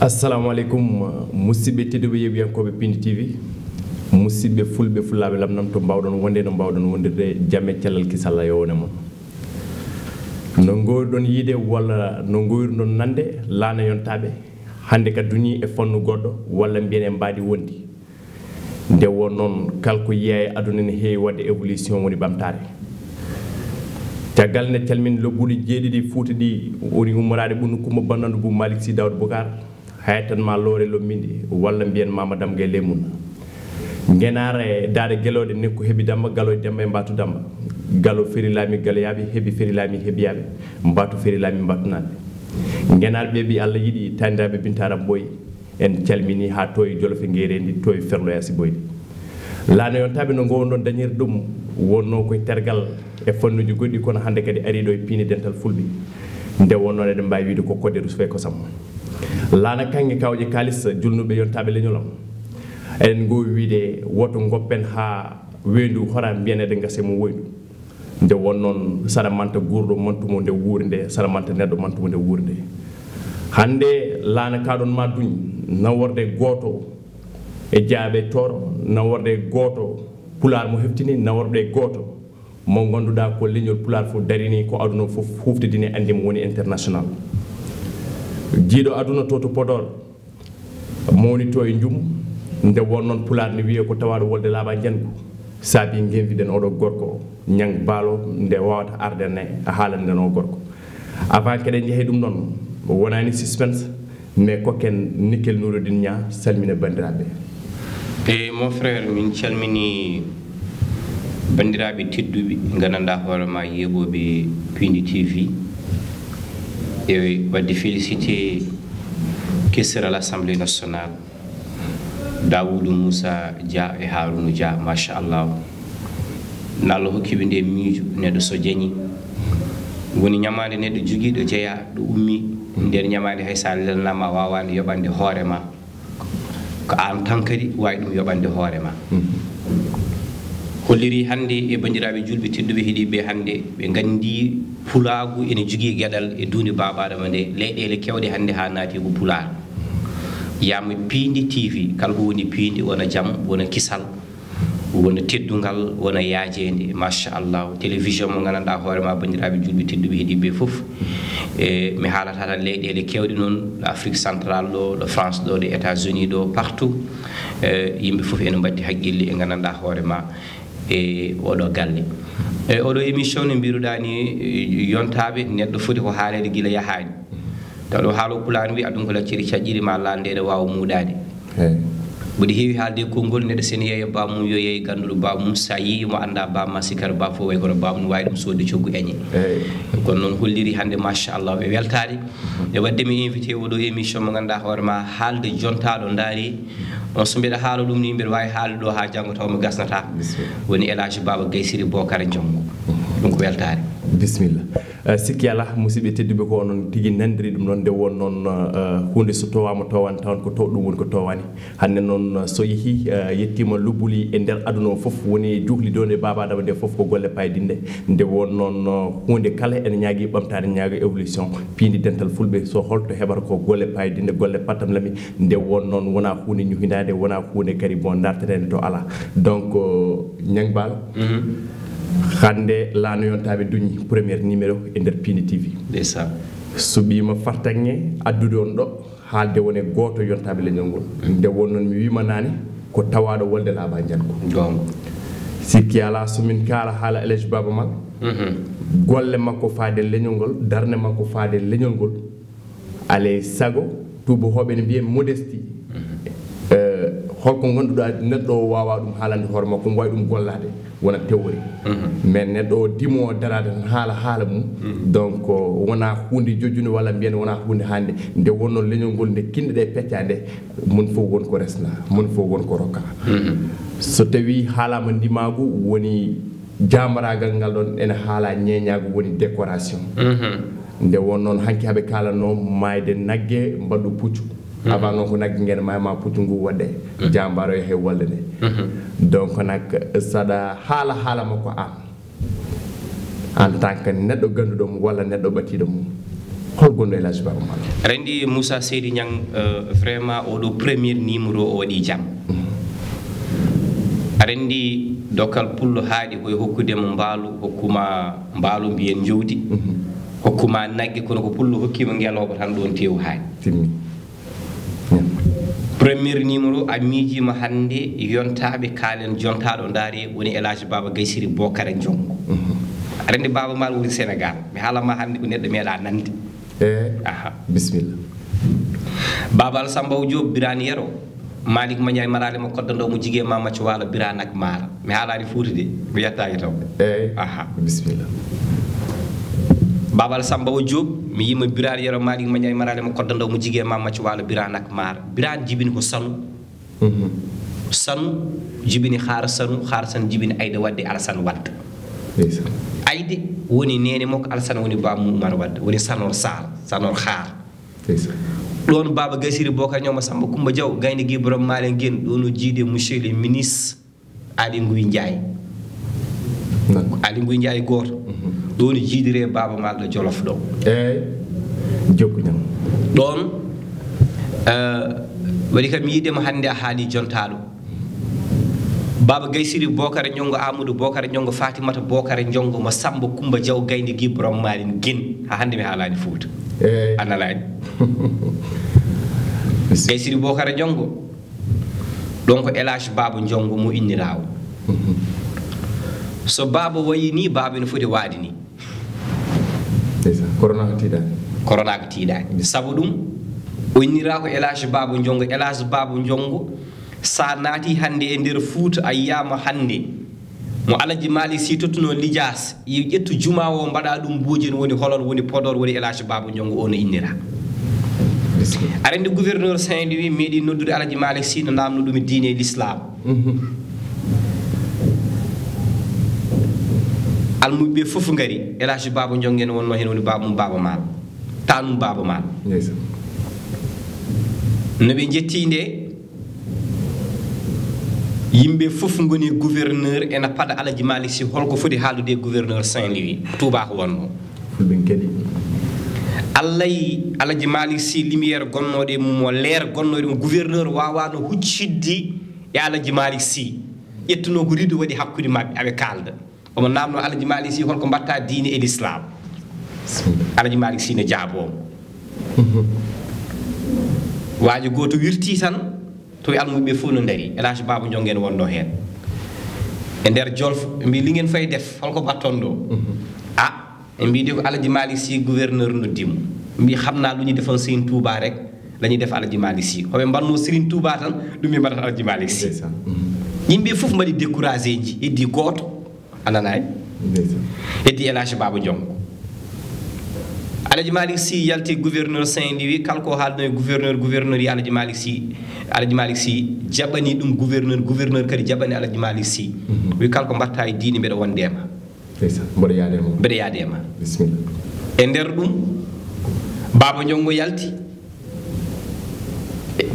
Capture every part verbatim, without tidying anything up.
Assalamu aleykum, musidɓe tedduɓe yeeɓiyankooɓe Pindi T V, musidɓe fulɓe, fulaaɓe lamnam, to mbaawɗon wonde, no mbaawɗon wondirde, jam e cellal, kisal yo wone mon. No ngoowirɗon yiide walla no ngoowirɗon nande, laana yontaaɓe, hannde ka duñi e fannu goɗɗo, walla mbiyen e mbaadi wondi. Nde won noon, kala ko yiyaa e aduna ne heewi waɗde évolution woni ɓamtaare. Caggal nde calmin lobbuɗi jeeɗiɗi Fuuta ɗi woni ummoraade Ɓunnu Kumba Bannandu Buu Malick Sy Daouda Boucar, hayatan ma Loore Lomminde, walla mbiyen Mama Dam Gaye Leymunna. Ngenaar e Daara Gelooɗe, Nekku Heɓi Damba, Galo e Demba e Mbaatu Damba. Galo Feri Laami Galoyaaɓe, Heɓi Feri Laami Heɓiyaaɓe, Mbaatu Feri Laami Mbaatunaaɓe. Ngenaar ɓe ɓi Allah yiɗi, taaniraaɓe Binta Aram Ɓooy, en calminii haa to e Jolof e Ngeereendi, to e Ferlo e Asiboyde. Laana yontaaɓe no ngoowno dañir ɗum, wonnoo koye tergal e fannuuji goɗɗi, kono hannde kadi arii ɗo e piindi dental fulɓe. Nde wonnoo eɗen mbaawi wiyde ko koɗde rusufe kosam. Laana kaŋŋe kawƴe kaalis, julnuɓe yontaaɓe leñol am. Eɗen ngoowi wiyde woto ngoppen haa weendu hora, mbiyen eɗen ngasa e mum woydu. Nde won noon, saɗa manta guurɗo mantumo nde wuuri nde, saɗa manta neɗɗo mantumo nde wuuri nde. Hannde laana kaɗon ma duñ, naworde gooto e jaaɓe tooro, naworde gooto pulaar mo heftini, naworde gooto mo ngannduɗaa ko leñol pulaar fof darini, ko aduna fof huftidini, anndi mo woni international. Jiiɗo aduna to to Podor, mawni to e Njum, nde won noon pulaar ne wiyee ko tawaaɗo wolde laaɓa njangu. Saabi ngenviɗen oɗo gorko, Ñang Baalo, nde wawata arde ne a haalani nden o gorko. Avant keɗen njehe ɗum ɗon, wonani suspense, mais kokken Nickel Nouroudine Niang salmina banndiraaɓe. E mon frère, min calmini banndiraaɓe tedduɓe, gandanɗa hoore ma yeeɓooɓe Pindi T V. E wadde félicité questeur à l'Assemblée nationale, Dawoudou Moussa Dia e Harouna Dia, machallah. No Allah hokki ɓe nde miijo, neɗɗo so jañi, woni ñamaande neɗɗo jogiiɗo jeya ɗo ummi. Nder ñamaande hay sa lelnama a wawani yoɓande hoore ma, ko an tan kadi wawi ɗum yoɓande hoore ma. Holliri hannde e banndiraaɓe julɓe tedduɓe heɗiiɓe hannde, ɓe nganndi pulaagu ene jogii geɗal e duunde Baaba Adama nde. Leyɗeele kewɗe hannde haa naati ko pulaar. Yama Piindi T V, kala ko woni piindi, wona jam, wona kisal, wona teddungal, wona yaajeende. Machallah, télévision mo nganndanɗaa hoore ma, banndiraaɓe julɓe tedduɓe heɗiiɓe fof. E mi haalata tan leyɗeele kewɗe noon, ɗo Afrique centrale ɗo, ɗo France ɗo, ɗo États-Unis ɗo, partout. E yimɓe fof ene mbatti haqqille e nganndanɗaa hoore ma e oɗo galle. E oɗo émission no mbiruɗa ni, e, yontaaɓe, neɗɗo foti ko haaleede gila yahaani. Taw ɗo haalo pulaar wi, aɗum ko lacciri caƴƴiri ma laande ene waawa muuɗaade. Mboɗi heewi haalde e konngol, neɗɗo sene yeeya bamum, yo yeey gannduɗo bamum, sa yii mo annda bamum, sikkata bamum fof way kono bamum, no waawi ɗum soodde coggu eñe. Kono noon holliri hannde, machallah, ɓe weltaade. E wadde mi invité oɗo émission mo ngannduɗaa hoore ma, haalde jontaaɗo ndaari. On so mbiɗa haala ɗum ni, mbiɗa waawi haalde ɗo haa janngo taw mi gasnata. Woni El Hadji Baba Gaye Siri Bokara Jonngo. Ɗum ko weltaare. Bisimilla. Eh, sikki alaa, musidɓe tedduɓe, ko onon tigi nanndiri ɗum ɗon. Nde won noon, eh, huunde so towaama towaani, tawan ko towɗo ɗum woni ko towaani. Hannde noon, eh, so yehii, eh, yettiima lubbuli e nder aduna o fof, woni juhli dow nde Baaba Adama nde fof ko golle paydinɗe. Nde won noon, eh, huunde kala ene ñaagii ɓamtaare, ñaaga évolution, piindi dental fulɓe, so holto heɓata ko golle paydinɗe, golle pattam lami. Nde won noon wonaa huunde ñuhindaande, wonaa huunde kadi bon dartaneede to alaa. Donc, eh, Ñang Baalo, hannde laana yontaaɓe duñi première numéro e nder Piindi T V. Ndeysaan. Suɓiima fartaŋŋe addude on ɗo, haalde wone gooto yontaaɓe leñol ngol. Nde won noon mi wiima naane, ko tawaaɗo wolde laaɓa njanko. Goonga. Sikki alaa, so min kaala haala El Hadji Baba Maal, golle makko faade leñol ngol, darnde makko faade leñol ngol, alay sago, tuubakooɓe ne mbiya modestie. Eh, holko ngannduɗaa neɗɗo o waawaa ɗum haalande hoore makko, omo waawi ɗum gollaade, wona théorie. Mais neɗɗo o dimo o daraade tan haala haala mum. Donc, wonaa huunde jojjunde walla mbiyen wonaa huunde hannde. Nde wonnoo leñol ngol nde kinɗe ɗe pecca nde, moni fof won ko resna, moni fof won ko rokka. So tawii haalaama ndimaagu woni jaambaraagal ngal ɗon ene haala ñeeñaagu woni décoration. Nde won noon hanki haɓe kaalanoo maayde nagge mbaɗɗo puccu. Avant noon ko nagge ngeen maaya ma puccu ngu waɗde jaambaaro yahe walde nde. Donc nak saɗa haala haala makko aan. En tant que neɗɗo ganduɗo mo walla neɗɗo ɓatiiɗo mo, hol gonɗo El Hadj Baba Maal? Rendi Moussa Seydi Niang, euh, vraiment oɗo premier numéro o waɗi jam. Aɗa anndi dokkal pullo haaɗi koye hokkude mo mbaalu, hokkuma mbaalu mbiyen jowdi, hokkuma nagge, kono ko pullo hokkima ngelooba tan ɗon tewu haaɗi. Timmi. Premier numéro a miijiima hannde yontaaɓe kaalen jontaaɗo ndaari woni El Hadj Baba Gaysiri Bokara Jongo. Aɗa anndi Baba Maal woni Sénégal, mi haalama hannde ko neɗɗo meeɗa nande. Eyi. Aha. Bisimilla. Baba Alsamba o Diop Birane Yero. Malik Mañaay Maraale mo kodda ndaw mo jigee ma macco waalo Birane ak Mara. Mi haalaani Fuuta de, mi yettaaki taw. Eyi. Aha. Bisimilla. Baba Alsamba o Diop, mi yima Birane Yero Malik Mañaay Maraale mo kodda ndaw mo jigee ma macco waalo Birane ak Mara. Birane jibini ko Sanu. Sanu jibini Xaar Sanu, Xaar Sanu jibini Ayda Wadde, Alasan Wadde. Ayde woni neene makko, Alasan woni baamu Umar Wadde, woni Sanor Sar, Sanor Xaar. Ɗoon Baaba Gaysiri Bokar Ñaw Masamba Kumba Jaw, gaynde gi borom maale ngen, ɗoon o jiidi e monsieur le ministre Aly Ngouille Ndiaye. Aly Ngouille Ndiaye gooto. Ɗoon o jiidiri e Baaba Maal ɗo Jolof ɗo. Eey. Jokku jam. Ɗoon eh, waɗi kam yiide mo hannde a haali jontaaɗo. Baaba Gaysiri Bokar Ñongo, Amadou Bokar Ñongo, Fatimata Bokar Ñongo, Masamba Kumba Jaw, gaynde gi borom maale ngen. Haa hannde mi haalaani Fuuta. Eey. A nanaani. Gaysiri Bokar Jongo, ɗon ko El Hadj Baba Jongo mo inniraawo. So Baba wayi ni, Baba ene foti waade ni. Ndeysaan, corona ko tiiɗaani. Corona ko tiiɗaani. Sabu ɗum, o inniraa ko El Hadj Baba Jongo. El Hadj Baba Jongo, so a naati hannde e nder Fuuta, a yiyaama hannde mo Alaji Malik Si tottunoo lijaas, yo ƴettu jumaa o mbaɗa ɗum Mboojeen, woni Holol, woni Podor, woni El Hadj Baba Jongo, o no innira. Aɗa anndi gouverneur Saint-Louis meeɗi noddude Alaji Malik Si, no naamno ɗum e diine e l'islam. Almuɓe ɓe fof ngari, El Hadj Baba Jongo en wonno heen, woni baba mum Baba Maal, tanum Baba Maal. No ɓe njetti nde, yimɓe fof ngoni gouverneur ena paɗa Alaji Malik Si, holko foti haalude e gouverneur Saint-Louis, Touba ko wonno. Fulɓe kadi. Allay Alaji Malik Si, lumière gonnooɗo e mum o, leer gonnooɗo e mum, gouverneur waawano huccitde e Alaji Malik Si. Ƴettuno ko rido waɗi hakkude maɓɓe, aɓe kaalda. Omo naamno Alaji Malik Si holko mbatta diine e l'islam. Alaji Malik Si ne jaabo. Waajo gooto wirti tan, to e almuɓe fof no ndari. El Hadj Baba Jongo en wonno heen. E nder Jolof, ɓe mbi, "Li ngeen fay def, holko mbatton ɗo?" Ah, ɓe mbi de ko Alaji Malik Si gouverneur noddi mo. Mbi xam naa lu ñu defoon Serigne Touba rek la ñuy def Alaji Malik Si. Hoɓe mbanno Serigne Touba tan, ɗum ɓe mbaɗata Alaji Malik Si. Yimɓe fof mbaɗi découragé ji, heddi gooto. A nanaani? Heddi El Hadj Baba Jongo. Alaji Malik Si yalti gouverneur Saint-Louis, kala ko haalno e gouverneur, gouverneur yi Alaji Malik Si. Alaji Malik Si jaɓani ɗum gouverneur, gouverneur kadi jaɓani Alaji Malik Si. Wi, "Kala ko mbatta e diine, mbeɗa wonde e ma." Ndeysaan, mboɗo yaade e ma. Mbeɗa yaade e ma. Bisimilla. E nder ɗum, Baba Jongo yalti.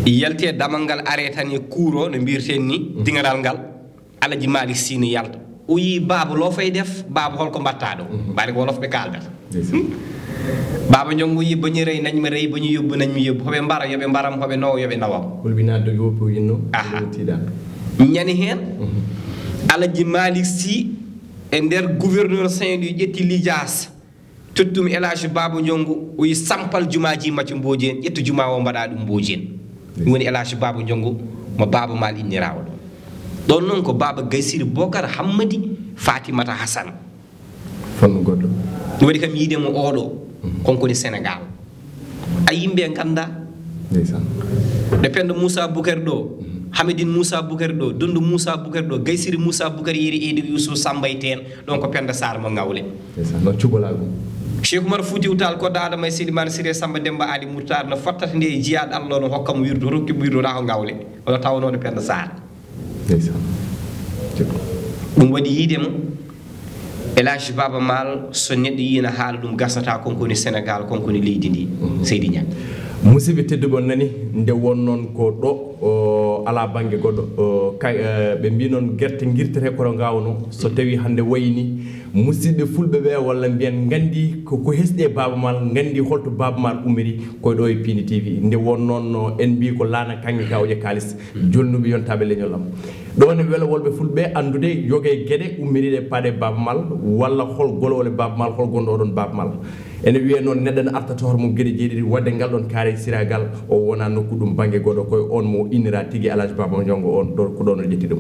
Yalti e damal ngal, are tan e kuuro, no mbirten ni, diŋanal ngal. Alaji Malik Si ne yalta. O yii Baba, loo fay def, Baba, holko mbatta ɗo? Mbaɗi ko wolof ɓe kaaldata. Baba Jongo yii, "Ba ñu rey, nañ ma rey, ba ñu yóbbu, nañ ma yóbbu. Hoɓe mbara, yoɓe mbaram, hoɓe nawa, yoɓe nawam." Hulɓinaa dogi woppi o yinno. Aha. Tiiɗa. Ñande heen, Alaji Malik Si e nder gouverneur Saint-Louis ƴetti lijaas. Tottum El Hadj Baba Jongo, o yi sampal jumaaji macco Mboojeen, ƴettu jumaa o mbaɗa ɗum Mboojeen. Ɗum woni El Hadj Baba Jongo mo Baba Maal inniraawo ɗo. Ɗon noon ko Baba Gaysiri Bokar Hammadi Fatimata Hasan. Fannu goɗɗo. Ɗum waɗi kam yiide mo oɗo, konkoni Sénégal. A yimɓe ngannda. Ndeysaan. Ɗo Penda Moussa Bukar ɗo, Hamidine Moussa Bukar ɗo, Dundu Moussa Bukar ɗo, Gaysiri Moussa Bukar, Yeri Eydi, Youssouf Samba e Teen, ɗon ko Penda Sarr mo Ngawle. Ndeysaan, no cubalaagu. Cheikh Oumar Foutiyou Tall, Kodda Adama e Selimane Siré, Samba Demba Ali Moutar, no fottata nde e jiyaɗo Allah, no hokka mo wirdu, rokki mo wirdu, wona ko Ngawle. Ono tawnooɗo Penda Sarr. Ndeysaan. Ɗum waɗi yiide mo, El Hadj Baba Maal, so neɗɗo yii na haala ɗum, gasnata, konkoni Sénégal, konkoni leydi ndi. Seydi Ñaŋ. Musidɓe tedduɓe, on nani, nde won noon ko ɗo, o, alaa bannge goɗɗo. Ɓe mbii noon gerte ngirtete koto ngaawno, so tawii hannde wayi ni musidɓe fulɓe ɓe walla mbiyen nganndi ko hesɗi e Baaba Maal, nganndi holto Baaba Maal ummiri, koye ɗo e Pindi T V. Nde won noon en mbii ko laana kaŋŋe ka oƴe kaalis, jolnuɓe yontaaɓe leñol am. Ɗo ne wela wolɓe fulɓe anndude yoga e geɗe ummiriiɗe paaɗe Baaba Maal, walla hol golowole Baaba Maal, hol gonɗo oɗon Baaba Maal. Ene wiyee noon neɗɗo ne arta tohor mum geɗe jeeɗiɗi, waɗde ngal ɗon kaare siragal o wona nokku ɗum bannge goɗo, koye on mo innira tigi Alhaji Baba Ndiongo on ɗo ko ɗon o ƴetti ɗum.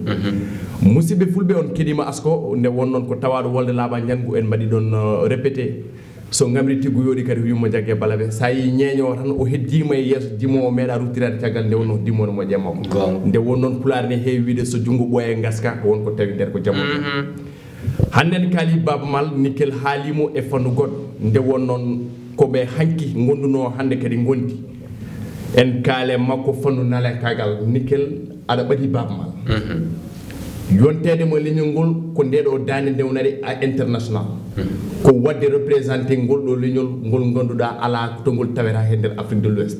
Musidɓe fulɓe, on keɗima asko nde won noon ko tawaɗo wolde laaɓa njanngu en mbaɗi ɗon répété. So ngamri tiggu yooɗi kadi yumma jagge balaɓe, sa yi ñeeño o tan o heddima e yeeso dimo o meeɗa ruttirade caggal nde wonno dimo no moƴƴe makko. Nde won noon pulaar ne heewi wiide so junngo ɓooye ngaska won ko tawi nder ko jamo. Hannde en kaali Baaba Maal, Nickel haalimo e fannu goɗɗo. Nde won noon ko ɓe hanki ngondunoo hannde kadi ngondi. En kaale makko fannu nale kagal, Nickel aɗa ɓadi Baaba Maal. Yonteede mo leñol ngol ko nde ɗo daande ndewnare a international. Ko waɗde représenté ngol ɗo leñol ngol ngannduɗaa alaa to ngol taweta he nder Afrique de l'Ouest.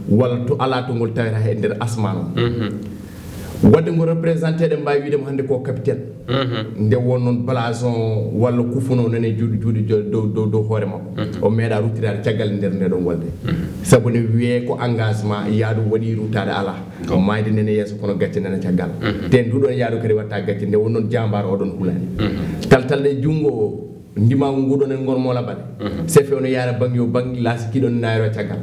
Walla to alaa to ngol taweta he nder asmaan o. Waɗde ngo représenté, ɗen mbaawi wiide mo hannde ko capitaine. Nde won noon blason walla kufuno nane juuɗe juuɗe jo- dow dow dow hoore makko. O meeɗa ruttitaade caggal nder nde ɗon wolde. Sabu ne wiyee ko engagement yaadu waɗi ruttaade alaa. Maayde nene yeeso kono gacce nene caggal. Te nduɗon yaadu kadi watta gacce, nde won noon jambaar oɗon hulani. Taltal ɗe junngo ndimaagu nguɗon en ngon moola bale. Sefe ono yaara bang yo bang laasi kiɗon naayro caggal.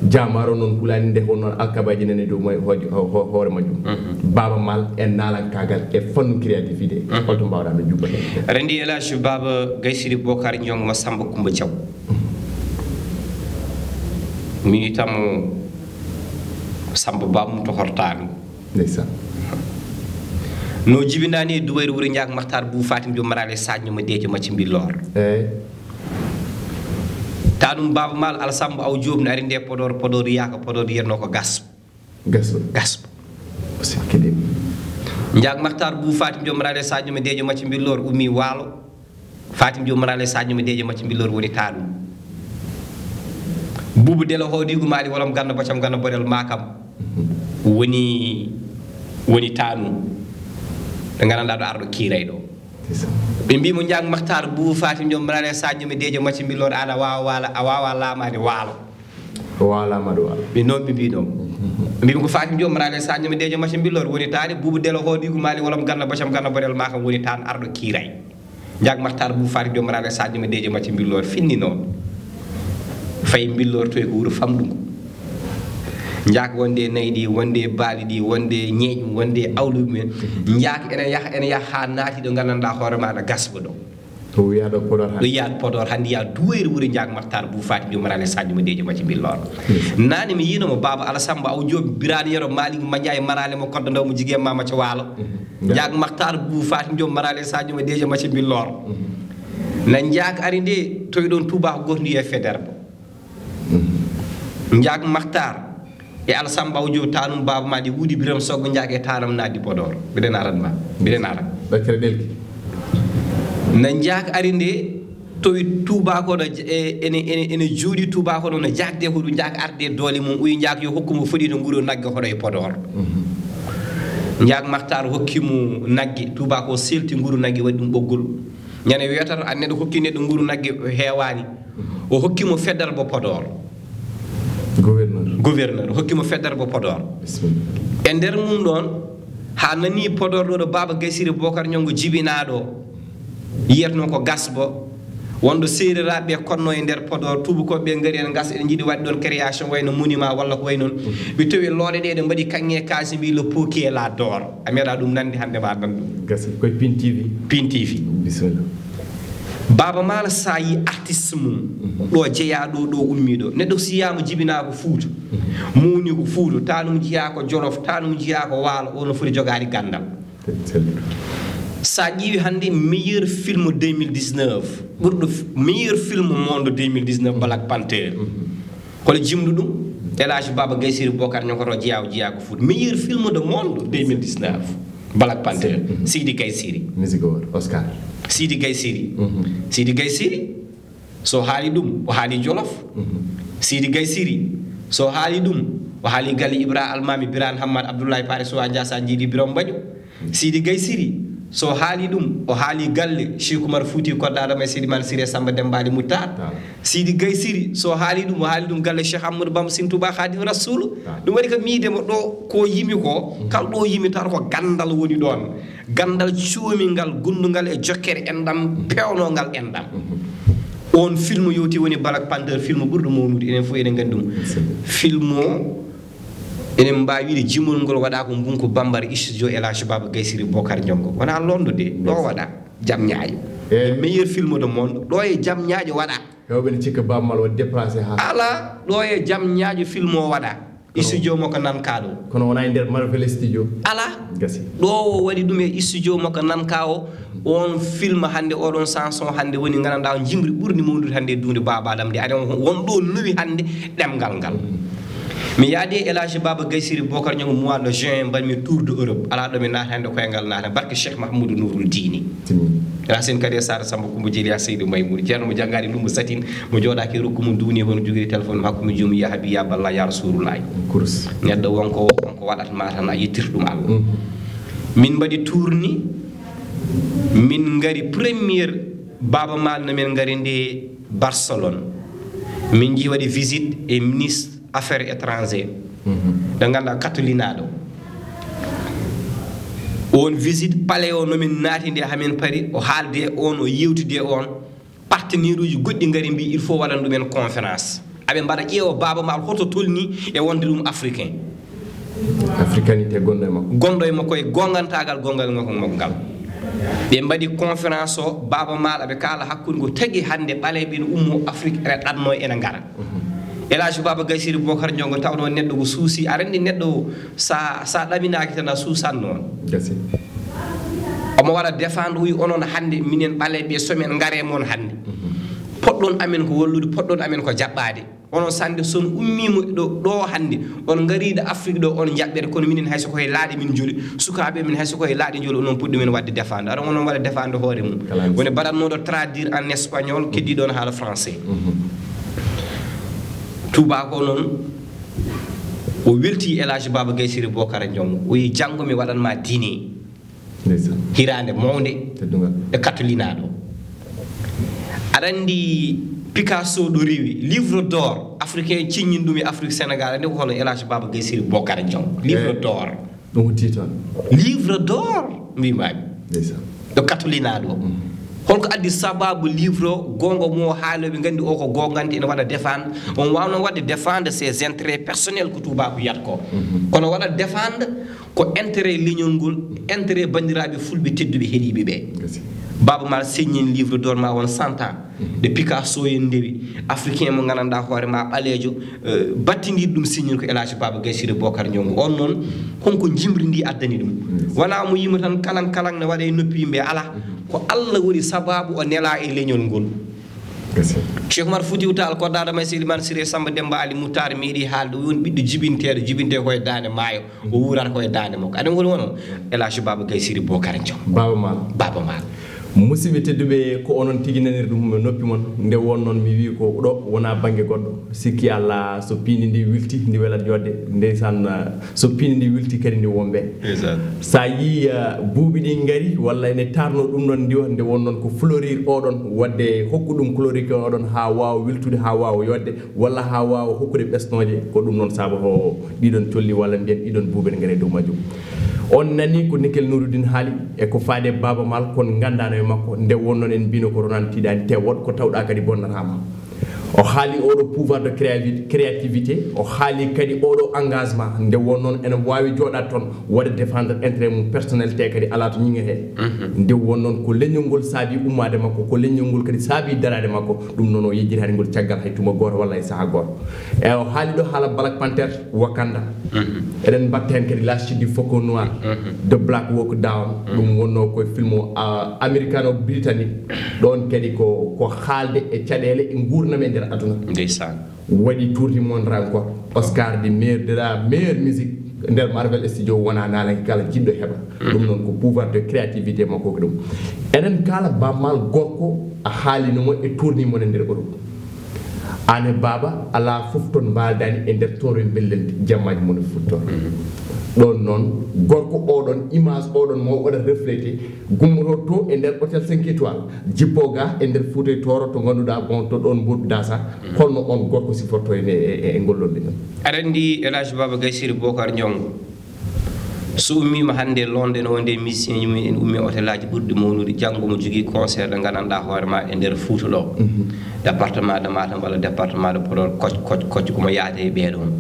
Jambaar o noon hulani nde won noon alkabaji nene dow may hooj- ho- ho- hoore majjum. Baaba Maal e naalankaagal e fannu créativité. Holto mbaawɗaa no jubba heen? Rendi Elage Baaba Gaysiri Bokar Ndiongo ma Samba Kumba Thiaw. Mi wiyatamo Samba Babum to Hortaango. Ndeysaan. No jibinani e Duwayru wuro Njaak Maxtaar Buu Fatim Jom Maraale Sadio ma Deejo Macci Mbilloor. Eey. Tanum Baaba Maal Alsamba Aw Joob no ari nde Podoor, Podoor yiyaka, Podoor yiyatno ko gas. Gas. Gas. O sikki de. Njaak Maxtaar Buu Fatim Jom Maraale Sadio ma Deejo Macci Mbilloor ummi Waalo. Fatim Jom Maraale Sadio ma Deejo Macci Mbilloor woni taanum. Buubu Delo Hoodiigu Maali Wolom Ganna Bocam Ganna Borel Makam woni woni taanum. Ɓe ngandanɗaa ɗo arɗo kiiray ɗo. Ɓe mbii mo Njaak Maxtaar Buu Fatim Jom Maraale Sadio ma Deejo Macci Mbilloor, aan a waawa waala, a waawa laamaade Waalo. O waala ma ɗo waala. Ɓe noon ɓe mbii noon. Mbii ko Fatim Jom Maraale Sadio ma Deejo Macci Mbilloor woni taani, Buubu Delo Hoodiigu Maali Wolom Ganna Bocam Ganna Borel Makam woni taan arɗo kiiray. Njaak Maxtaar Buu Fatim Jom Maraale Sadio ma Deejo Macci Mbilloor finni noon. Fayi Mbilloor toye ko wuro famɗungu. Njaak wonde e nayi ɗi, wonde e baali ɗi, wonde e ñeeñum, wonde e awluɓe mumen. Njaak ene yaha, ene yaha haa naati ɗo ngandanɗaa hoore ma aɗa gasba ɗo. Ɗo wiyaa ɗo Podoor hannde. Ɗo yiyaa Podoor hannde, yiyaa Duwayru wuro Njaak Maxtaar Buu Fatim Jom Maraale Sadio ma Deejo Macci Mbilloor. Naane mi yiino mo Baaba Alasamba Aw Joob, Biraani Yero, Maalik Manjaay, Maraale mo Koddo Ndaw mo Jigee Maama ca Waalo. Njaak Maxtaar Buu Fatim Jom Maraale Sadio ma Deejo Macci Mbilloor. Na Njaak ari nde, toye ɗon tuubako gooto ndi e Federbo. Njaak Maxtaar e Alsamba Aw Joob, taanum Baaba Maal, ɗi wuudi Biram Soggo Njaak e taanam naatdi Podoor. Mbiɗen aran ma, mbiɗen aran. Ɓeccere ɗelki. Na Njaak ari nde, towi tuubako no j- e- ene ene ene jooɗi tuubako no, no jaakde hoɗum Njaak arde doole mum, uyi Njaak yo hokku mo foɗi to nguru nagge hoɗo e Podoor. Njaak Maxtaar hokki mo nagge, tuubako selti nguru nagge waɗi ɗum ɓoggol. Ñande weetar a neɗɗo hokki neɗɗo nguru nagge heewaani. O hokki mo Federbo Podoor. Gouverneur. Gouverneur hokki mo Federbo Podoor. Bismillah. E nder mum ɗoon, haa nani Podoor ɗo, ɗo Baaba Gaysiri Bokar Ñongo jibinaaɗo, yiyatnoo ko Gasbo, wonɗo seereraaɓe ɓe konno e nder Podoor, tuubakooɓe ɓe ngari en ngas, eɗen njiɗi waɗde ɗoon création wayno monument walla ko wayi noon. Ɓe tawi looɗe ɗe, ɗe mbaɗi kaŋŋe kaasi, mbi le pokier la d'or. A meeɗa ɗum nande hannde ma nan ɗum. Gasi koye Pin T V. Pin T V. Bisimilla. Baaba Maal, so a yii artiste mum, ɗo jeyaa ɗo, ɗo ummii ɗo. Neɗɗo so yiyaama jibinaa ko Fuuta, mawni ko Fuuta, taanum jeyaa ko Jolof, taanum jeyaa ko Waalo, o no foti jogaade ganndal. Selli. So a ƴeewi hannde meilleur film deux mille dix-neuf, ɓurɗo f- meilleur film monde deux mille dix-neuf, Black Panther. Hol jimɗo ɗum? El Hadj Baba Gaye Siri Bokar Ñokoto jeyaa, o jeyaa ko Fuuta. Meilleur film de monde deux mille dix-neuf, Black Panther. Sidi Gaye Siri. Musique o, Oscar. Sidi Gaye Siri. Sidi Gaye Siri, so haali ɗum, o haali Jolof. Sidi Gaye Siri, so haali ɗum, O haali galle Ibra Almami, Birane Hammad, Abdoulaye Paris, Sowa Ndiassane, Djily Birame Mbagniou. Sidi Gaye Siri, so haali ɗum, o haali galle Cheikh Oumar Fouti, Koddaɗo May, Sidi Mal Siré, Samba Demba Ali Moutar. Sidi Gaye Siri, so haali ɗum, o haali ɗum galle Cheikh Amadou Bamba Sine Touba Khadim Rassoul. Ɗum waɗi ko miide mo ɗo ko yimi ko, kala ɗo yimi tan ko gandal woni ɗon. Gandal cuumingal, gundungal e jokkere enɗam, pewnongal enɗam. On film yowti woni Black Panther, film ɓurɗo mawnude, enen fof eɗen nganndi ɗum. Film o, enen mbaawi wiide jimol ngol waɗa ko Mbunku Bambara, studio El Hadj Baba Gaye Siri Bokar Ndiongo. Wona londo de, ɗo waɗa, Jam Ñaajo. Le meilleur film de monde, ɗo e Jam Ñaajo waɗa. Hewɓe ne cikka Baaba Maal waɗi déplacé haa. Ala, ɗo e Jam Ñaajo film o waɗa. Studio mo ko nan kaɗo. Kono wona e nder Marvel Studio. Ala. Gasi. Ɗo o waɗi ɗum e studio mo ko nan ka o. On film hannde, oɗon chanson hannde woni gandanɗa on jimri ɓurni mawnude hannde e duunde Baaba Adama nde. Aɗa won ɗo nuwi hannde ɗemngal ngal. Mi yaadi e El Hadj Baba Gaye Siri Bokar Ndiongo mois de juin, mbaɗmi tour de Europe. Ala ɗo mi naata hannde koyngal naata. Barke Cheikh Mahmoudou Nouroul Dini. Racine Kadi e Sara Samba Koumba Djeliya Seydou Maymoudou. Ceerno mo janngaani lumbo satin, mo jooɗaaki e rokku mum duuni, hono jogiri téléphone mum hakkunde joomum, ya Habibi, ya Balla, ya Rasulullah. Kurus. Neɗɗo wonko, wonko waɗatma tan, a yettir ɗum Allah. Mhm. Min mbaɗi tourni, min ngari première Baaba Maal no min ngari nde Barcelone. Min nji waɗi visite e ministre affaires étrangères. Mhm. Ɗo ngannduɗaa katolinaɗo. On visite palais o no min naati nde hamin pari, o haalde on, o yewtide on. Partenaire uji goɗɗi ngari mbi il faut waɗan ɗumen conférence. Aɓe mbaɗa ƴeewa Baaba Maal hoto tolni e wonde ɗum africain. Africanité gonɗo e makko. Gonɗo e makko e gongantagal gongal makko ngal. Ɓe mbaɗi conférence o, Baaba Maal aɓe kaala hakkunde ko tagi hannde ɓaleeɓe ene ummo Afrique ene ɗatno ene ngara. Mhm. El Hadj Baba Gaye Siri Bokar Ndiongo tawno neɗɗo ko suusi, aɗa anndi neɗɗo sa, sa ɗaminaaki tan a suusan noon. Gasi. Omo waɗa défendre, wi onon hannde minen ɓaleeɓe so min ngare mon hannde. Mhm. Poɗɗon amen ko wallude, poɗɗon amen ko jaɓɓaade. Onon sannde son ummiima ɗo, ɗo hannde, on ngariiɗo Afrique ɗo, on jaɓɓere, kono minen hay so ko he laaɗe min njoli, sukaaɓe min hay so ko he laaɗe njoli, onon puɗɗi men waɗde défendre. Aɗa onon waɗa défendre hoore mum. Kala woni baɗatnooɗo traduire en espagnol, keddiiɗo on haala français. Mhm. Tuubaako noon, o welti El Hadj Baba Gaye Siri Bokar Ndiongo. O yi janngo mi waɗan ma dîner. Ndeysaan. Hiraande mawnde. Teddungal. E katolinaɗo. Aɗa anndi Picasso ɗo rewi livre d'or africain ciññin ɗum e Afrique Sénégal, anndi ko hono El Hadj Baba Gaye Siri Bokar Ndiongo. Livre d'or. Ɗum hutti toon. Livre d'or mbimami. Ndeysaan. Ɗo katolinaɗo. Mm. Holko addi sababu livre o, gonga mo haaloɓe nganndi o ko gongante ene waɗa défendre. On wawno waɗde défendre ses intérêts personnels ko tubaako yiyata ko. Mhm. Kono waɗa défendre ko intérêt leñol ngol, intérêt banndiraaɓe fulɓe tedduɓe heɗiiɓe ɓe. Gasi. Baaba Maal seññin livre d'or ma won cent ans. Mhm. Nde Picasso en ndewi, africain mo nganndanɗaa hoore ma ɓaleejo, eh, battindiiɗo ɗum siññin ko El Hadj Baba Gaye Siri Bokar Ndiongo. On noon, honko jimri ndi addani ɗum? Yes. Wona mo yima tan kalan kalan ne waɗa e noppi yimɓe, ala. Mhm. Ko Allah waɗi sababu o nela e leñol ngol. Gasi. Cheikh Oumar Foutiyou Tall, Koddaɗo May, Seydi Limane Siré, Samba Demba Ali Moutar, meeɗi haalde, o woni ɓiɗɗo jibinteeɗo, jibintee ko e daande maayo. O wuurata ko e daande makko. Aɗa woni wono El Hadj Baba Gaye Siri Bokar Ndiongo. Baaba Maal. Baaba Maal. Musidɓe tedduɓe, ko onon tigi nanir ɗum e noppi mon. Nde won noon mi wii ko ɗo wona bannge goɗɗo. Sikki Allah, so piindi ndi wilti, ndi welat yodde. Ndeysaan, so piindi ndi wilti kadi ndi wombe. Ndeysaan. Sa yii, uh, buuɓi ɗi ngari, walla ene tarno ɗum ɗon ndiwa, nde won noon ko fleurir oɗon, wadde hokku ɗum chloroquine oɗon haa waawa wiltude, haa waawa yodde. Walla haa waawa hokkude ɓesnooje, ko ɗum noon sabu ho ɗiɗon colli walla mbiyen ɗiɗon buuɓe ne ngari e dow majjum. On nani ko Nickel Nouroudine haali e ko faade Baaba Maal, kon nganndaano e makko, nde wonnoon en mbino ko ronaan tiiɗaani, te woɗ ko tawɗaa kadi bonnataama. O haali oɗo pouvoir de créavi-, créativité, o haali kadi oɗo engagement, nde wonnoon ene waawi jooɗaade toon, waɗa défendre intérêt mum personnel, te kadi alaa to ñiŋe hee. Mhm. Nde wonnoon ko leñol ngol saabi ummaade makko, ko leñol ngol kadi saabi daraade makko, ɗum noon o yejjitaani ngol caggal hay tuma gooto walla e sahaa gooto. E o haali ɗo haala Black Panther, Wakanda. Mhm. Eɗen mbatta heen kadi La Chute du Faucon Noir, mhm, The Black Hawk Down. Mhm. Ɗum wonnoo ko e film o, a, américano-britannique. Ɗoon kadi ko, ko haalde e caɗeele e nguurndam e nder aduna. Ndeysaan. Waɗi tour du monde encore. Oscar du meilleur, de la meilleure musique nder Marvel Studio wona naalaki kala jiɗɗo heɓa. Mhm. Ɗum noon ko pouvoir de créativité makko ko ɗum. Eɗen kaala Baaba Maal gorko a haalino mo e tournée mon e nder Europe. Aan e baaba, alaa fof toon mbaaldaani e nder tooroy mbelleldi, jammaaji mon e futtoore. Ɗoon noon, gorko oɗon, image oɗon mo waɗa reflété, gummoto to e nder hôtel cinq étoiles, jippo ga e nder Fuuta Tooro to ngannduɗaa, bon, to ɗoon Mbour Dasa, holno on gorko siforto e, e, e, e ngol lolli noon? Aɗa anndi El Hadj Baba Gaye Siri Bokar Ndiongo, so ummiima hannde, loonde no wonde musicien ji mum en ummi e hôtel aji ɓurɗi mawnude, janngo mo jogii concert ɗo nganndanɗaa hoore ma e nder Fuuta ɗo, département de Matam walla département de Podor, koc, koc, koc, komo yaade e ɓee ɗoon.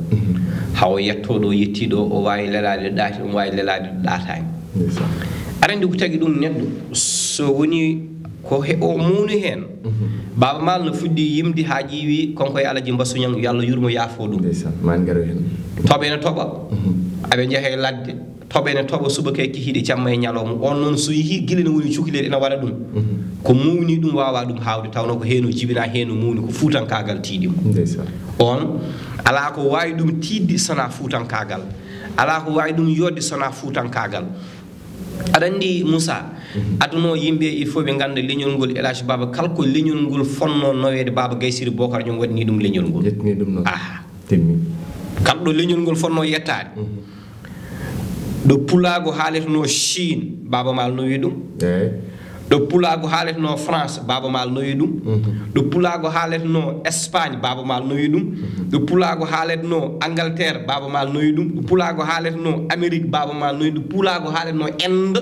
Hawo yetto ɗo, yetti ɗo, o waawi lelaade ɗo ɗaati, o waawi lelaade ɗo ɗaataani. Ndeysaan. Aɗa anndi ko tagi ɗum neɗɗo, so woni ko he, o mawni heen. Baaba Maal no fuɗɗi yimde haa ƴiiwi, kanko e Alaji Mbasu Ñaŋ, yo Allah yurmo, yaafo ɗum. Ndeysaan, ma en ngaro heen. Toɓe no toɓa, aɓe njeha e ladde, toɓe no toɓa, subaka e kikiiɗe, jamma e ñalawma. On noon, so yehii gila no woni cukalel ena waɗa ɗum, ko mawni ɗum waawa ɗum haawde, tawnoo ko heen o jibinaa, heen o mawni, ko fuutankaagal tiiɗi mo. Ndeysaan. On, alaa ko waawi ɗum tiiɗde so wonaa fuutankaagal. Alaa ko waawi ɗum yooɗde so wonaa fuutankaagal. Aɗa anndi, Moussa, aduna o, yimɓe, il faut ɓe ngannda leñol ngol, El Hadj Baba, kala ko leñol ngol fotnoo naweede, Baba Gaye Siri Bokar Ñoŋ waɗni ɗum leñol ngol. Yettini ɗum noon. Ah. Timmi. Kala ɗo leñol ngol fotnoo yettaade. Ɗo pulaagu haaletenoo Chine, Baba Maal nawi ɗum. Eey. Ɗo pulaagu haaletenoo France, Baba Maal nawi ɗum. Ɗo pulaagu haaletenoo Espagne, Baba Maal nawi ɗum. Ɗo pulaagu haaletenoo Angleterre, Baba Maal nawi ɗum. Ɗo pulaagu haaletenoo Amérique, Baba Maal nawi ɗum. Pulaagu haaletenoo Inde,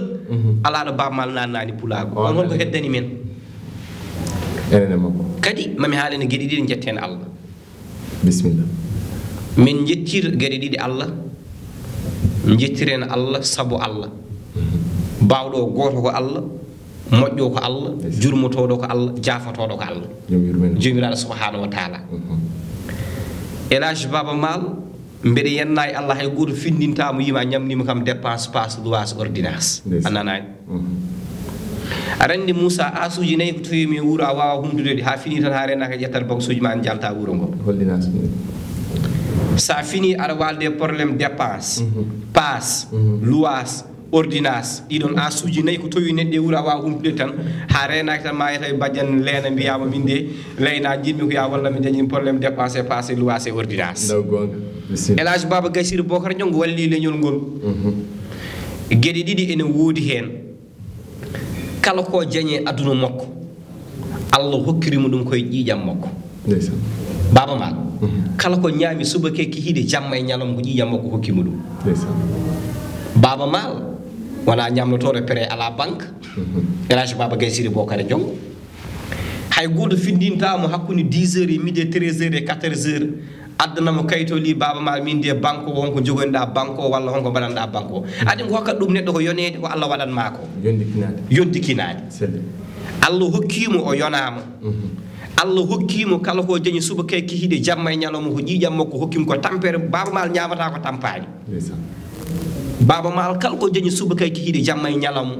alaa ɗo Baba Maal naannaani pulaagu. On, on holko heddani men? Enen e makko. Kadi, mami haalane geɗe ɗiɗi, njetten Allah. Bisimilla. Min njettir geɗe ɗiɗi Allah, njettiren Allah sabu Allah. Baawɗo o gooto ko Allah, moƴƴo ko Allah, jurmotooɗo ko Allah, jaafotooɗo ko Allah. Jom yurmeen. Joomiraaɗo subhanahu wa taala. El Hadj Baba Maal, mbeɗa yenna e Allah, hay gooto findintaa mo, yima ñamnima kam dépense, passe, luwaas, ordonnance. Ndeysaan. A nanaani? Aɗa anndi, Moussa, aasuuji nayi ko tawimi e wuro, a waawa humtude ɗi, haa fini tan, haa reenaaka, ƴettat boksuuji ma, njalta wuro ngo. Holɗinaas ɗum. So a fini, aɗa waalde e problème dépense, passe, luwaas, ordonnance. Ɗiɗon aasuuji nayi ko tawi neɗɗo e wuro, a waawa humtude tan, haa reenaaki tan, ma yetta e bajjan leena, mbiyaama, min de, leyna, njiɗmi ko ya wallam, mi dañi problème dépense e passe, luwaas e ordonnance. Ndaw goonga. Bisimilla. El Hadj Baba Gaye Siri Bokar Ñoŋ walli leñol ngol. Geɗe ɗiɗi ene woodi heen. Kala ko jañi e aduna makko, Allah hokkiri mo ɗum koye ƴiiƴam makko. Ndeysaan. Baba Maal, kala ko ñaami subaka e kikiiɗe, jamma e ñalawma, ko ƴiiƴam makko hokki mo ɗum. Ndeysaan. Baba Maal wonaa ñamlotooɗo, prêt alaa banque. El Hadj Baba Gaye Siri Bokar Ñoŋ. Hay gooto findintaa mo hakkunde dix heures et midi, treize heures et quatorze heures. Addana mo kayit o, li, Baba Maal, min de, banque o, honko jogoynoɗaa banque o, walla honko mbaɗanɗaa banque o? Aɗa anndi ko hokkat ɗum neɗɗo ko yoneede ko Allah waɗan maa ko. Yondikinaade. Yondikinaade. Selli. Allah hokkii mo, o yonaama. Allah hokkii mo kala ko jañi subaka e kikiiɗe, jamma e ñalawma, ko ƴiiƴam makko hokki mo, ko tampere. Baba Maal ñaamataa ko tampaani. Ndeysaan. Baba Maal, kala ko jañi subaka e kikiiɗe, jamma e ñalawma,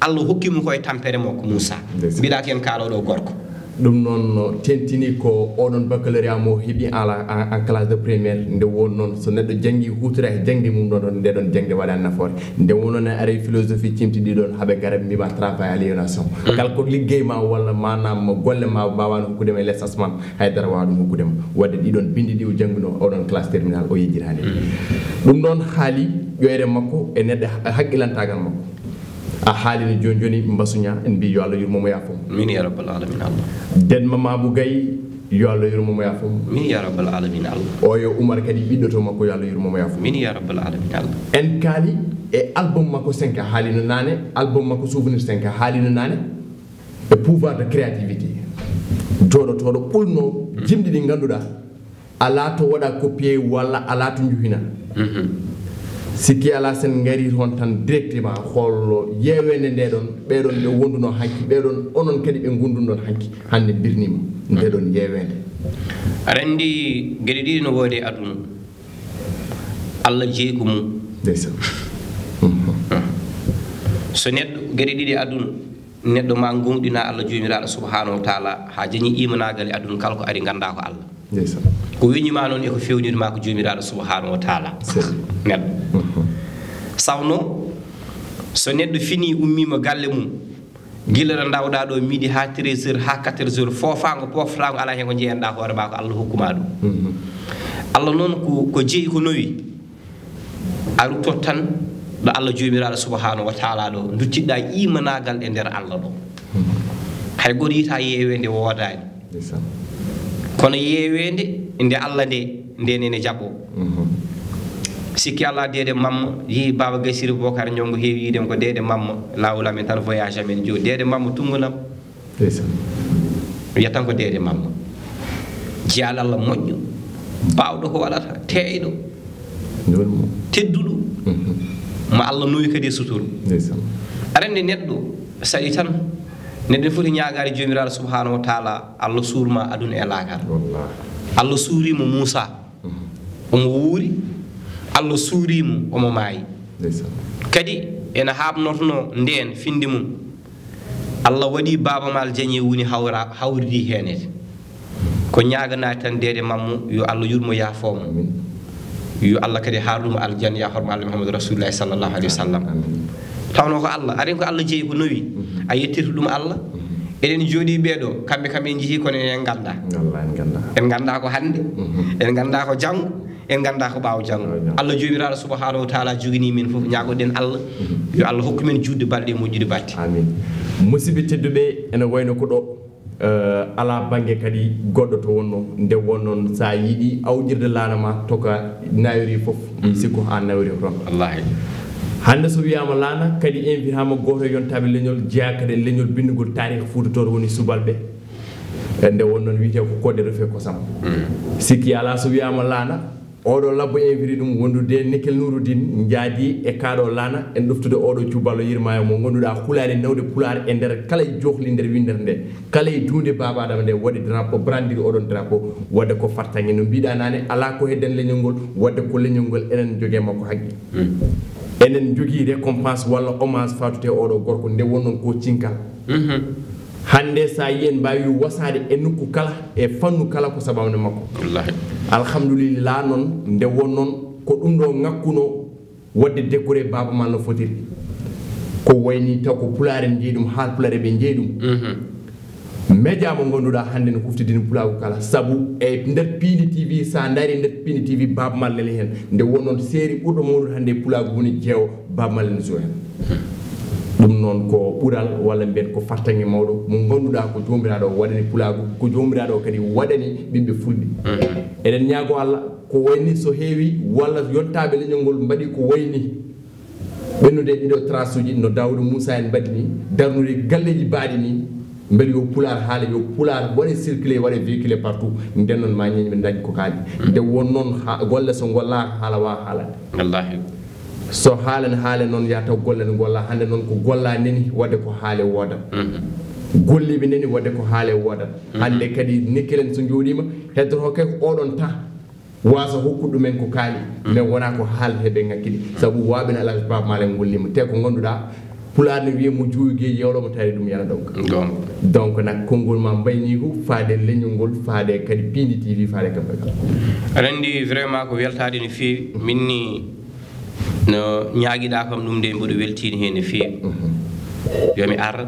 Allah hokki mo koye tampere makko, Moussa. Ndeysaan. Mbiɗa ko heen kaalooɗo gorko. Ɗum noon no teeŋtini ko oɗon baccalauréat mo heɓi en, en, en classe de première. Nde won noon, so neɗɗo janngi, huutora e jaŋde mum ɗon, ɗon, nde ɗon jaŋde waɗa nafoore. Nde won noon, en aray philosophie, cimti ɗi ɗon, haɓe ngara mbiima travail aliénation. Kala ko liggey ma walla maanaam golle ma mbaawaano hokkude ma e licence ma, haydara waawa ɗum hokkude ma. Waɗde ɗi ɗon binndi ɗi o jannginoo, oɗon classe terminale, o yejjitaani. Ɗum ɗon haali ƴoyre makko e neɗɗo, haqqilantaagal makko. A haalino jooni jooni Mbasu Ñaa, en mbii yo Allah yurmo mo, yaafo mo. Min ya rabbal alamin Allah. Deɗma Maabu Gay, yo Allah yurmo mo, yaafo mo. Min ya rabbal alamin Allah. Oyo Umar kadi, ɓiɗɗo to makko, yo Allah yurmo mo, yaafo mo. Min ya rabbal alamin Allah. En kaali e album makko cinq, a haalino naane, album makko Souvenir cinq, a haalino naane, e pouvoir de créativité. Jooɗotooɗo ɓulno jimɗi ɗi ngannduɗaa, alaa to waɗa copier walla alaa to njuhina. Sikki alaa, sen ngari toon tan directement, hol yeeweende nde ɗon, ɓee ɗon ɓe wondunoo hanki, ɓee ɗon onon kadi ɓe ngondunɗon hanki, hannde mbirniima nde ɗon yeeweende. Aɗa anndi geɗe ɗiɗi no woodi e aduna. Allah jeyi ko mum. Ndeysaan. So neɗɗo, geɗe ɗiɗi aduna, neɗɗo ma gomɗina Allah Joomiraaɗo Subhaanahu wa Taala, haa jañi imanaagal e aduna, kala ko ari ngannda ko Allah. Ndeysaan. Ko weñi ma noon e ko fewniri ma ko Joomiraaɗo Subhaanahu wa Taala. Selli. Neɗɗo. Sawno, so neɗɗo fini, ummiima galle mum, Gila ɗo ndawɗaa ɗo, midi haa treize heures, haa quatorze heures, foofaango, pooftaango, alaa heen ko njeyanɗaa hoore maa, ko Allah hokku maa ɗum. Allah noon ko, ko jeyi ko nowi. A ruttoto tan ɗo Allah Joomiraaɗo Subhaanahu wa Taala ɗo, nduccitɗaa iimanaagal e nder Allah ɗo. Hay gooto yiyataa yeeweende woodaani. Kono yeeweende nde Allah nde, nde nene jaɓo. Sikki alaa, deede Mamma, yehi Baaba Gaysiri Bokar Ñongo, heewi yiide ko deede Mamma, laawol amen tan, voyage amen jo, deede Mamma tunngunam. Wiyata tan ko deede Mamma. Jiyaaɗo Allah moƴƴo, baawɗo ko waɗata, teeyɗo, tedduɗo. Mo Allah nowi kadi e suturu. Aɗa anndi neɗɗo saɗi tan, neɗɗo foti ñaagaade Joomiraaɗo Subhaanahu wa Taala, Allah suur ma aduna e laakara. Allah suuri mo Muusaa, omo wuuri, Allah suuri mo, omo maayi. Kadi ena haaɓnortonoo ndeen finnde mum. Allah waɗi Baaba Maal Jaŋ e woni hawra-, hawridii heen. Ko ñaaganaa tan deede Mamma, yo Allah yurmo, yaafoo mo. Yo Allah kadi haarnu mo aljanna, yaa horma Allah Muhammadu Rasuulullaahi sallallaahu aleyhi wa sallam. Tawnoo ko Allah, aɗa anndi ko Allah jeyi ko nowi, a yettirta ɗum Allah. Eɗen njooɗii ɓee ɗo, kamɓe kam en njehii, kono en nganndaa. En nganndaa ko hannde, en nganndaa ko janngo, en nganndaa ko ɓaawo janngo. Allah Joomiraaɗo Subhaanahu wa Taala joganii men fof, ñaagoɗen Allah, yo Allah hokku men juutde balɗe e moƴƴude batte. Amin. Musidɓe tedduɓe, ene wayno ko ɗo, eh, alaa bannge kadi goɗɗo to wonnoo. Nde wonnoon, so a yiɗi awƴirde laana ma, to ka nawiri fof, mi sikku haa nawiri toon. Wallaahi. Hannde so wiyaama laana, kadi invitaama gooto e yontaaɓe leñol, jeyaa kadi e leñol binndugol taariik Fuuta, to woni subalɓe. E nde wonnoon wiyetee ko koɗɗe rufe kosam. Sikki alaa so wiyaama laana, oɗo labbo invité ɗum wondude Nekel Nuuruddin, njaadi e kaaɗo laana, en ɗoftude oɗo cuballo yirmaayo mo ngannduɗaa hulaani nawde Pulaar e nder kala e johli nder winndere nde, kala e duunde Baaba Adama nde waɗi drapeau, brandiri oɗon drapeau, waɗde ko fartaŋŋe no mbiɗa naane, alaa ko heddan leñol ngol, waɗde ko leñol ngol enen njogee makko haqqe. Enen njogii récompense walla hommage fawtete oɗo gorko nde wonnoon ko cinkal. Hannde so a yii en mbaawi wasaade e nokku kala, e fannu kala ko sababu nde makko. Wallaahi. Alhamdulillah noon, nde wonnoon ko ɗum ɗo ŋakkunoo waɗde décorer Baaba Maal no fotiri. Ko wayni taw ko Pulaar en njeyi ɗum, Haalpulaar ɓe njeyi ɗum. Média mo ngannduɗaa hannde no huftidini pulaagu kala, sabu e nder Piindi T V, so a ndaari nder Piindi T V, Baaba Maal neli heen. Nde wonnoon série ɓurɗo mawnude hannde e pulaagu woni Jeewo, Baaba Maal ene suwa heen. Ɗum noon ko ɓural, walla mbiyen ko fartaŋŋe mawɗo mo ngannduɗaa ko Joomiraaɗo o waɗani pulaagu, ko Joomiraaɗo o kadi waɗani ɓiɓɓe fulɓe. Eɗen ñaago Allah, ko wayni so heewi walla yontaaɓe leñol ngol mbaɗi ko wayni ɓennude e ɗiɗo trace uji no Daawuda Muusa en mbaɗi ni, darnude galleeji baaɗi ni, mbeɗa yo Pulaar haala, yo Pulaar waɗe circuler, waɗe véhiculer partout. Nden noon ma ñeeñ men dañ ko kaali. Nde won noon ha-, golle so ngollaaka, haala waawa haalande. Wallaahi. So haala ne haale noon, yaa taw golle ne ngolla. Hannde noon ko golla neni, waɗde ko haale wooda. Golliiɓe neni, waɗde ko haale wooda. Hannde kadi Nekel en so njooɗiima, heddoto kay ko oɗon tan waasa hokkude ɗumen ko kaali, mais wonaa ko haalete ɓe ŋakki ɗi. Sabu waaɓe no Alhaji Baaba Maal en ngolliima. Te ko ngannduɗaa, Pulaar ne wiya mo juuwi geeji yawlo mo tawi ɗum yana ɗonka. Goonga. Donc nak, konngol ma mbayniigu faade leñol ngol, faade kadi Piindi T V, faade kamɓe kala. Aɗa anndi vraiment ko weltaade no feewi. Min ni no ñaagiɗaa kam ɗum nde mboɗo weltiini heen no feewi. Yo mi ar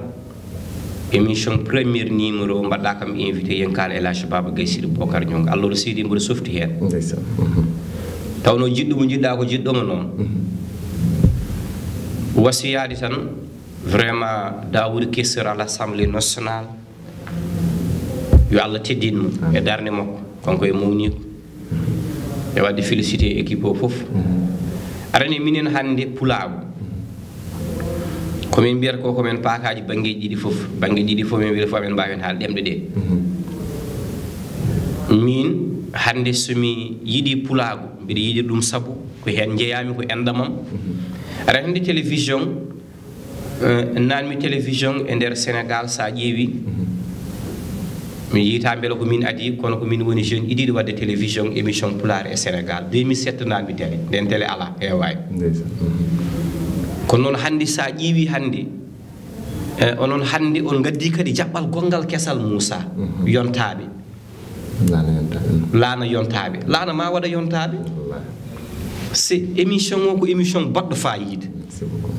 émission première numéro mbaɗɗaa kam invité yenkaane El Hadj Baba Gaye Sidi Bokar Ñongo. Allah no seydi mboɗo softi heen. Ndeysaan. Tawno jiɗɗo mo njiɗɗaa ko jiɗɗo mo noon. Wasiyaade tan vraiment Daouda Kesseur à l'Assemblée nationale. Yo Allah teddin mo e darnde makko, kanko e mawniiko. E waɗde félicité équipe o fof. Aɗa anndi minen hannde pulaagu, ko min mbiyata ko, ko men paakaaji banngeeji ɗiɗi fof. Banngeeji ɗiɗi fof min mbiyata fof amen mbaawi heen haal ɗemɗe ɗe. Min hannde so mi yiɗi pulaagu, mbiɗa yiɗi ɗum sabu ko heen njeyaami, ko enɗam am. Aɗa anndi télévision, eh, naatmi télévision e nder Sénégal, so a ƴeewi, mi yiyta mbele ko min adii, kono ko min woni jeune idiiɗo waɗde télévision, émission pulaar e Sénégal. Deux mille sept naatmi télé, nden télé alaa, heewaani. Ndeysaan. Kono noon hannde so a ƴeewi hannde, eh, onon hannde on ngaddi kadi jaɓɓal gonngal kesal Moussa, yontaaɓe. Laana yontaaɓe. Laana yontaaɓe. Laana ma waɗa yontaaɓe. Wallaahi. C'est émission o ko émission baɗɗo faayiida. Merci beaucoup.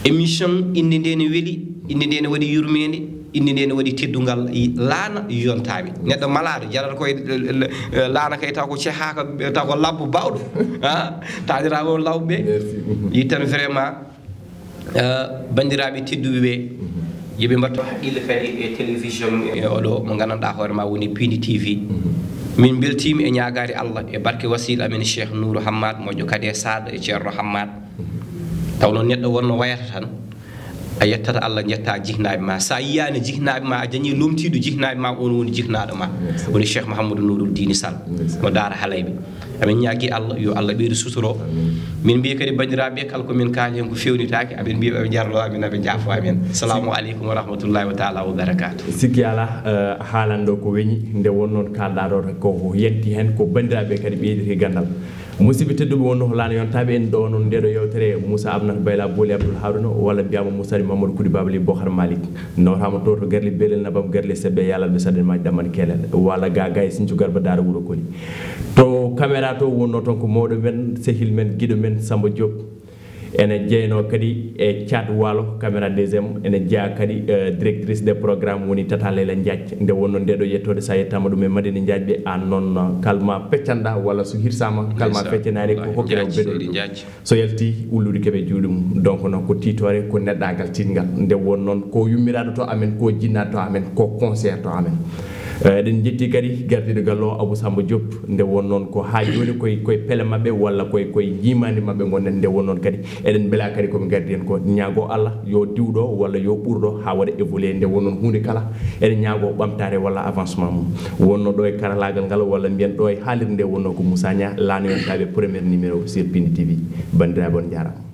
Émission innde nde ne weli, Inde nde ne waɗi yurmeende, inde nde ne waɗi teddungal, i-, laana yontaaɓe. Neɗɗo malaaɗo jarata koye, eh, eh, laana kay taw ko cehaaka, taw ko labbo bawɗo. Ha? Taaniraaɓe on lawɓe ɓe. Merci. Yittan vraiment, eh, banndiraaɓe tedduɓe ɓe. Yo ɓe mbattu haqqille kadi e télévision e oɗo mo nganndanɗaa hoore ma woni Pindi T V. Min mbeltiima e ñaagaade Allah e barke wasiila amen Cheikh Nourou Hammad, moƴƴo kadi e Saad e Ceerno Hammad. Taw noon neɗɗo wonno wayata tan, a yettata Allah, njetta jihnaaɓe ma. Sa yiyaani jihnaaɓe ma, a dañi lomtiiɗo jihnaaɓe ma, on woni jihnaaɗo ma. Woni Cheikh Mouhamadou Nouroul Dini Sall. Mo Daara Halayɓe. Amin ñaagi Allah, yo Allah ɓeydu suturo. Min mbiya kadi banndiraaɓe kala ko min kaali heen ko fewnitaaki, amin mbiya ɓe njarlo amin, aɓe njaafo amin. Salamu aleykum wa rahmatullahi wa taala wa barakatuh. Sikki alaa, eh, a haalan ɗo ko weñi, nde won noon kaalɗaa ɗo ko yanti heen ko banndiraaɓe kadi ɓeyditi ganndal. Musidɓe tedduɓe wonno ko laana yontaaɓe en ɗo noon nde ɗo yewtere Moussa Abnat Bayla Booli Abdoul Harouna walla mbiyaama Moussa Mamadou Kudi Babali Bokhar Malick. Nawtaama to to Garli Belel Nabam Garli Sebbe Yalal ɓe Saden Maaji Ɗamman Kelel. Walla ga ga e Sinthiou Garba Daara Wuro Koli. To caméra to wonno toon ko mawɗo men, sehil men, giɗo men Samba Diop. Ene jeynoo kadi e Thiat Waalo, caméra deuxième. Ene jeyaa kadi, eh, directrice de programme woni Tata Leyla Diagne. Nde wonno nde ɗo yettoode, so a yettaama ɗum e Madina Diagne ɓe, aan noon, kalma peccanɗa walla so hirsaama, kalma Ndeysaan. Feccanaani ko Wallaahi, hokkira Diagne, beɗol Seydi ɗum. Diagne. So yalti ullude keɓe juuɗe mum. Donc noon ko tiitoore, ko neɗɗaagal tiiɗngal. Nde won noon ko yummiraaɗo to amen, ko jinnaɗo to amen, ko conseillère to amen. Eh, eɗen njetti kadi gardiiɗo galle o, Abou Samba Diop. Nde won noon ko haa jooni koye, koye pele maɓɓe walla koye, koye njiimaandi maɓɓe ngonɗen. Nde won noon kadi eɗen mbela kadi ko ɓe ngardi en ko ñaago Allah yo diwɗo walla yo ɓurɗo haa waɗa évoluer. Nde won noon huunde kala eɗen ñaago ɓamtaare walla avancement mum. Wonno ɗo e karalaagal ngal walla mbiyen ɗo e haalirde nde wonno ko Moussa Niang, laana yontaaɓe premier numéro sur Pindi T V. Banndiraaɓe on njaaraama.